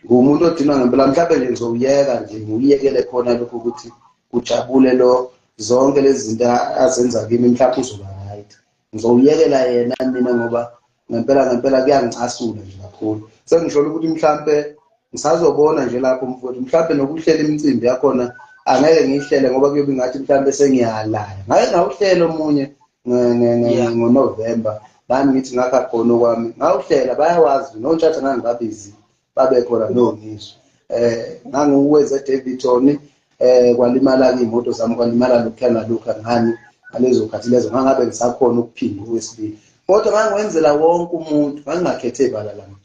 ngiwumuntu odinwa ngempela. Mhlawumbe nje ngizowuyeka nje, ngiwuyekele khona lokho ukuthi kujabule lo, zonke lezi zinto azenza kimi, mhlawumbe uzoba right. Ngizowuyekela yena mina, ngoba ngempela ngempela kuyangicasula nje kakhulu. Sengisholo ukuthi mhlambe ngisazobona nje lapho mfowethu, mhlambe nokuhlela imicimbi yakhona angeke ngiyihlele, ngoba kuyobe ngathi mhlambe sengiyalaya. Ngake ngawuhlela omunye ngoNovember, nami ngithi ngakha khona okwami, ngawuhlela, bayawazi noNtshatha, ngangibabizi babe khona nongizwe. Ngangiwenze eDaveyton, kwalimala iy'moto zami, kwalimala lokhuya nalokhu, ngani ngalezo khathi lezo ngangabe ngisakhona ukuphinda okwesibili, kodwa ngangiwenzela wonke umuntu, ngangingakhethe ibala lami.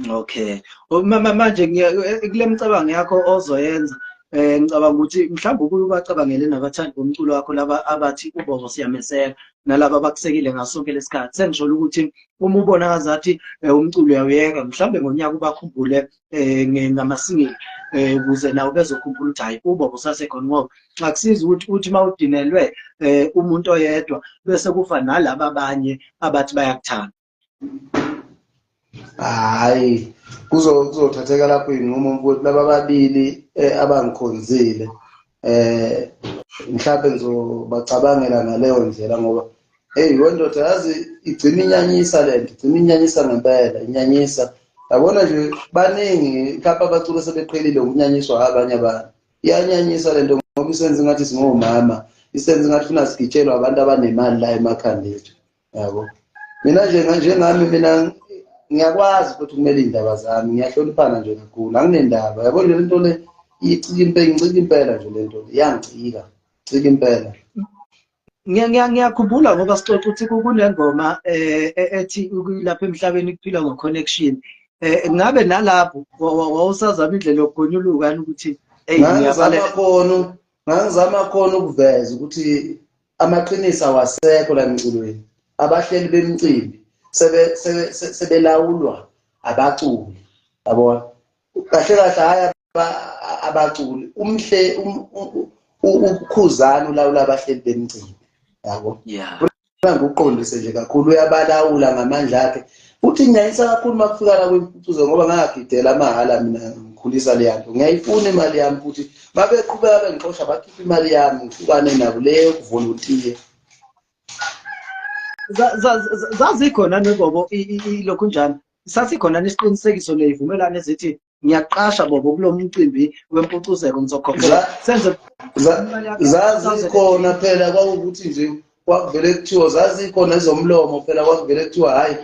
Okay. Manje kule micabango yakho ozoyenza, ngicabanga ukuthi mhlawumbe ubuye ubacabangele nabathandi bomculo wakho, laba abathi uBobo siyameseka, nalaba abakusekile ngaso sonke lesikhathi. Sengisholo ukuthi uma ubona ngazathi umculo uyawuyeka, mhlawumbe ngonyaka ubakhumbule ngama-single, ukuze nawe bezokhumbula ukuthi hhayi, uBobo usasekhona, ngoba akusizi ukuthi uthi uma udinelwe umuntu oyedwa bese kufa nalaba abanye abathi bayakuthanda. Hayi, kuzothatheka lapho iy'nqumo mfowethu. Laba ababili abangikhonzile, mhlawumbe ngizobacabangela ngaleyo ndlela, ngoba hey wendoda, yazi igcina inyanyisa lento, igcina inyanyisa ngempela, inyanyisa. Yabona nje, baningi mhlawumbe abaculi sebeqhelile ukunyanyiswa abanye abantu. Iyanyanyisa lento ngoba isenza ngathi singomama, isenza ngathi funa sigitshelwe abantu abanemali la emakhanda ethu, yabo. Mina nje njengami, mina ngiyakwazi futhi ukumela iy'ndaba zami, ngiyahloniphana nje kakhulu, anginendaba, yabo. Nje lento le icika impela, ngicika impela nje lento le, iyangicika, cika impela. Ngiyakhumbula ngoba sixoxa ukuthi kunengoma ethi lapha emhlabeni kuphilwa ngo-connection. Ngabe nalapho wawusazama indlela yokugonyuluka ukuthi hey, ngiyazama khona, ngangizama khona ukuveza ukuthi amaqiniso awasekho la emculweni. Abahleli bemicimbi sebelawulwa abaculi, yabona. Kahle kahle hhayi abaculi, umhle uKhuzani ulawula abahleli bemicimbi, yabo. Ngikuqondise nje kakhulu, uyabalawula ngamandla akhe, futhi ngiyayisa kakhulu uma kufika la kwimpucuzo, ngoba ngangagidela amahhala mina, ngikhulisa leya nto, ngiyayifuna imali yami. Futhi babeqhubeka bengixosha, bakhipha imali yami, ngihlukane nabo le yokuvolontiya. Zazikhona neBobo ilokhu njani, sasikhona nesiqinisekiso neyivumelano ezithi ngiyaqasha Bobo kulo mcimbi wempucuzeko, ngizokhokhela senze? Zazikhona phela, kwakuwukuthi nje kwakuvele kuthiwa zazikhona ezomlomo phela, kwakuvele kuthiwa hhayi,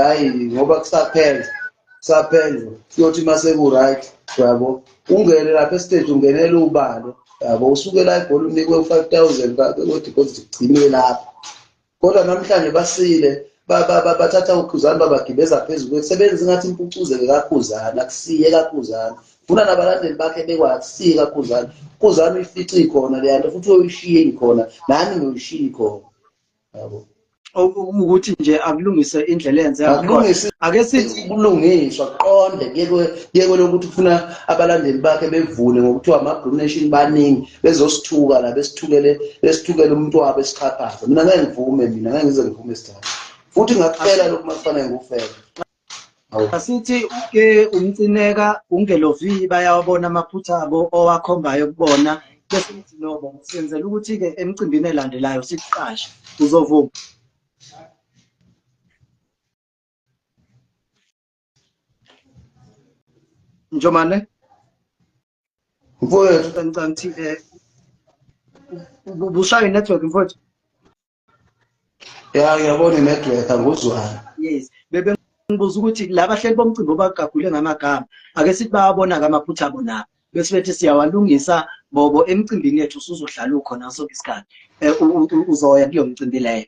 hayi, ngoba kusaphenjwa, kusaphenjwa, kuyothi uma seku-right, yabo, ungene lapha e-stage, ungenele ubalo, yabo, usuke la eGoli unikwe u-5,000 kwe-deposit, kugciniwe lapho. Kodwa namhlanje basile. Bathatha uKhuzani babagibeza phezu kwethu, sebenza ngathi impucuzeke kaKhuzani, akusiye kaKhuzani. Funa nabalandeli bakhe bekwazi akusiye kaKhuzani. Khuzani uyifice ikhona leya nto futhi uyoyishiya ikhona, nami ngiyoyishiya ikhona. Yabo. Ukuthi nje akulungise indlela enze akulungise, ake sithi kulungiswa kuqonde, kuyekwe lokuthi kufuna abalandeli bakhe bevune ngokuthiwa ama-Blue Nation baningi bezosithuka la, besithukele umuntu wabo esixhaphaza. Mina ngeke ngivume, mina ngeke ngize ngivume sidala, futhi ngakufela lokhu makufanele ngikufele. Asithi uke umcineka ungelovi bayawabona amaphutha abo owakhombayo kubona, bese uthi nobo senzela ukuthi-ke emcimbini elandelayo sikuqashe, uzovuma? Njomane mfowethu, ngicela ukuthi ubushaya i-network mfowethu. Ya, ngiyabona i-network anguzwana. Yes, bebe ngibuza ukuthi labahleli bomcimbi obagagule ngamagama, ake sithi bayabona-ke amaphutha abo nabo, bese bethi siyawalungisa bobo emcimbini yethu, usuzohlala ukhona sonke isikhathi, uzoya kuleyo mcimbi leyo?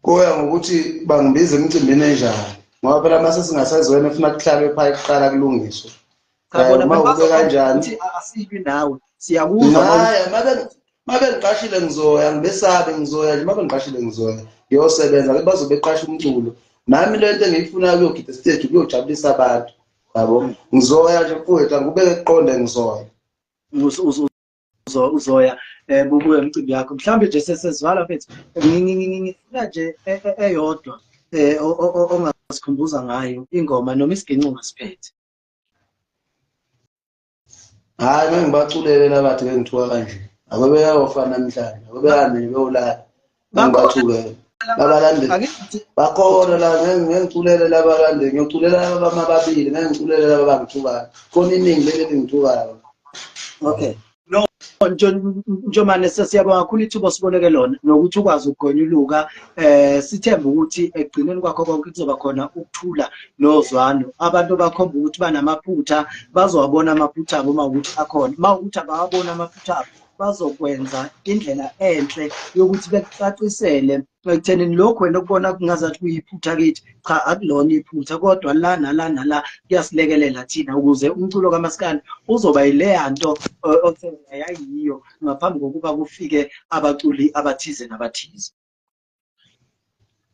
Kuya ngokuthi bangibiza emcimbini enjani, ngoba phela mase singasezweni efuna kuhlalwe pha kuqala kulungiswe. Cha bona Uma ube kanjani? Ukuthi asibi nawe siyakuzwa. Hayi, mabe ngiqashile ngizoya, ngibesabe ngizoya nje, mabe ngiqashile ngizoya ngiyosebenza, ke bazobe beqasha umculo. Nami le nto engiyifunayo kuyogida stage, kuyojabulisa abantu, yabo. Ngizoya nje mfowethu, angikubeke kuqonde, ngizoya. Uzoya bubuye umcimbi yakho. Mhlawumbe nje sesezwala mfethu, ngifuna nje eyodwa ongasikhumbuza ngayo ingoma noma isiginci ungasiphethe. Hayi, ngeke ngibaculele labathi bengithuka kanje, ababe bayofana namhlanje, ababe behambe nje beyolala, ngibathukele labalandeli bakhona la, ngeke ngiculele labalandeli, ngiyoculela laba ababili, ngeke ngiculele laba abangithukayo, khona iningi leli elingithukayo. Okay, no Njomane, sesiyabonga kakhulu ithuba osiboleke lona nokuthi ukwazi ukugonyuluka. Sithemba ukuthi ekugcineni kwakho konke kuzoba khona ukuthula nozwano. Abantu bakhomba ukuthi banamaphutha, bazowabona amaphutha abo uma ukuthi akhona, uma ukuthi abawaboni amaphutha abo bazokwenza indlela enhle yokuthi bekucacisele ekuthenini lokhu wena okubona kungazathi kuyiphutha kithi, cha akulona iphutha, kodwa la nala nala kuyasilekelela thina ukuze umculo kaMaskandi uzoba yileya nto othe yayiyo ngaphambi kokuba kufike abaculi abathize nabathize.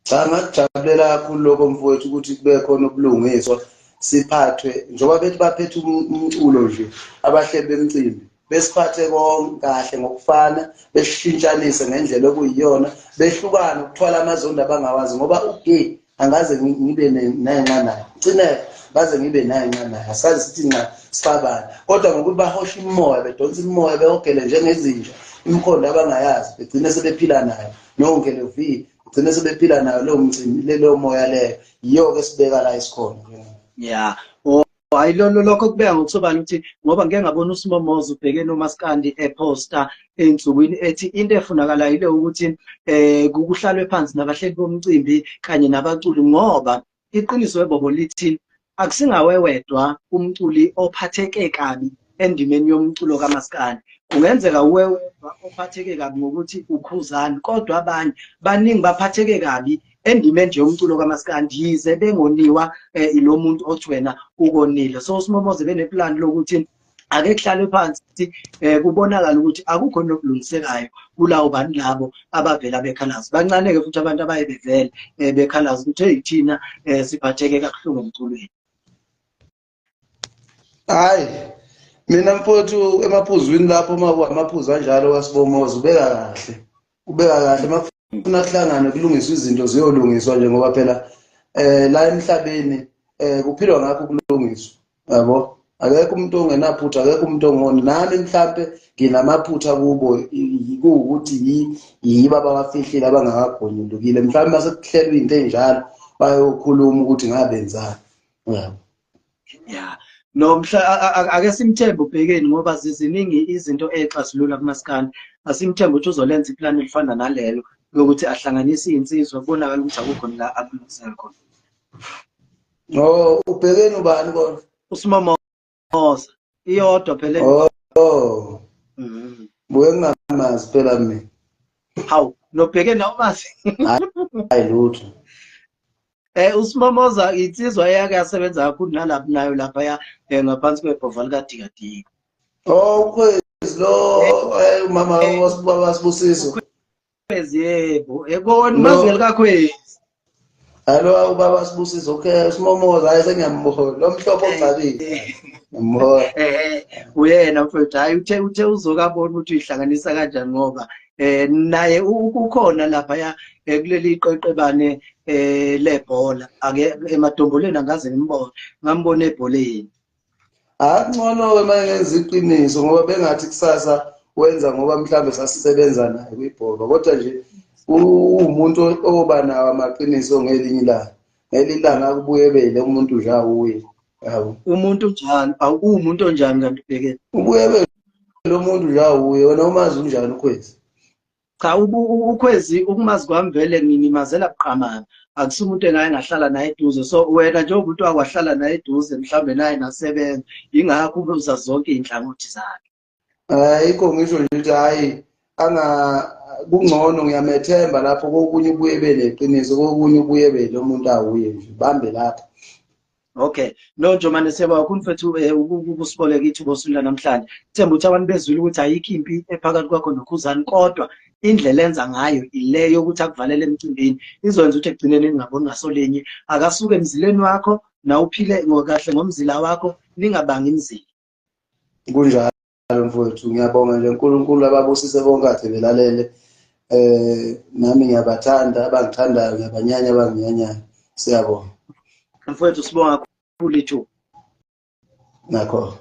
Cha, ngakujabulela kakhulu lokho mfowethu, ukuthi kube khona ubulungiswa, siphathwe njengoba bethi baphethe umculo nje abahleli bemcimbi, besiphathe konke kahle ngokufana, beshintshanise ngendlela okuyiyona, behlukane ukuthwala amazondo abangawazi, ngoba ugay angaze ngibe nenxa naye, gcine baze ngibe naye nxa naye, asazi sithi nxa sixabane, kodwa ngokuthi bahosha imimoya, bedonsa imimoya, behogele njengezinja imikhondo abangayazi, begcine sebephila nayo nonke le V, begcine sebephila nayo leyo mcimbi, leyo moya leyo, yiyo-ke sibeka la esikhona. Yeah. Hayi, lokho kubeka ngokusobala ukuthi ngoba ngike ngabona uSimomoza ubheke noMaskandi eposta ensukwini ethi into efunakalayo ile ukuthi kuhlalwe phansi nabahleli bomcimbi kanye nabaculi, ngoba iqiniso webobo lithi akusingawe wedwa umculi ophatheke kabi endimeni yomculo kaMaskandi. Kungenzeka uwe wedwa ophatheke kabi ngokuthi ukhuzani, kodwa abanye baningi baphatheke kabi endimeni nje yomculo kaMaskandi, yize bengoniwa ilo muntu othi wena ukonile. So uSimomoze beneplan lokuthi ake kuhlalwe phansi, kubonakala ukuthi akukho nokulungisekayo kulawo bantu labo abavela bekhalaza. Bancane-ke futhi abantu abaye bevele bekhalaza ukuthi hey thina siphatheke kabuhlungu emculweni. Hayi, mina mfowethu emaphuzwini lapho uma kuwamaphuzu anjalo kaSibomoza ubeka kahle, ubeka kahle. Makufuna kuhlangane kulungiswe izinto ziyolungiswa nje, ngoba phela la emhlabeni kuphilwa ngakho ukulungiswa, yabo. Akekho umuntu ongenaphutha, akekho umuntu ongoni. Nami mhlampe nginamaphutha kubo, kuwukuthi yibo abawafihlile abangakagonyulukile. Mhlampe mase kuhlelwe into enjalo bayokhuluma ukuthi ngabenzani, yabo. Yeah. No, mhla ake simthembe ubhekeni, ngoba ziziningi izinto exazulula kuMaskandi. Asimthembe ukuthi uzolenza iplani elifana nalelo lokuthi ahlanganise izinsizwa, kubonakala ukuthi akukho la akulungisela khona. Oh, ubhekeni ubani kodwa? USimomoza. Iyodwa phela. Oh. Buye ngingamazi phela mina. Hawu, nobhekeni awumazi? Hayi lutho. Usimomoza insizwa eyake yasebenza kakhulu nalapha nayo laphaya ngaphansi kwebhova likaDikadika. Oh, uKhwezi lo, umama waSibusiso. Ukhwezi, yebo. Yebo, wena umazi likaKhwezi. Alo ubaba Sibusiso, okay, usimomoza, hayi sengiyambona. Lo mhlophe ogcabile. Ngiyambona. Uyena mfowethu, hayi uthe uzokabona ukuthi uyihlanganisa kanjani ngoba naye ukhona lapha kuleli qeqebane lebhola. Ake emadomboleni angaze ngimbone, ngambona ebholeni. Akungcono-ke uma ngenza iqiniso ngoba bengathi kusasa wenza ngoba mhlawumbe sasisebenza naye kwibhola, kodwa nje uwumuntu oba nawo amaqiniso ngelinye ilanga. Ngelinye ilanga akubuye bele umuntu nje awuye. Yabo. Umuntu njani? Awumuntu onjani kanti ubhekene? Ubuye bele umuntu nje awuye, wena umazi unjani uKhwezi? Cha, uKhwezi ukumazi kwami vele ngimazela buqamama. Akusumuntu engaye ngahlala naye eduze. So wena njengomuntu wakwahlala naye eduze mhlawumbe naye nasebenza, ingakho ubuza zonke iy'nhlangothi zakhe. Ayikho ngisho nje ukuthi hhayi kungcono ngiyamethemba lapho kokunye ubuye beneqiniso, kokunye ubuye bele umuntu awuye nje, bambe lapho. Okay. No Njomane, siyabonga kakhulu mfethu ukusiboleka ithuba osula namhlanje. Themba ukuthi abantu bezwile ukuthi ayikho impi ephakathi kwakho noKhuzani, kodwa indlela enza ngayo ile yokuthi akuvalele emcimbini izokwenza ukuthi ekugcineni ningaboni ngasolinye. Akasuke emzileni wakho na uphile kahle ngomzila wakho, ningabangi imizila. Kunjalo mfowethu, ngiyabonga nje uNkulunkulu ababusise bonke kade belalele. Nami ngiyabathanda, abangithandayo ngiyabanyanya, abanginyanyayo. Siyabonga. Mfowethu, sibonga kakhulu ithuba. Nakho.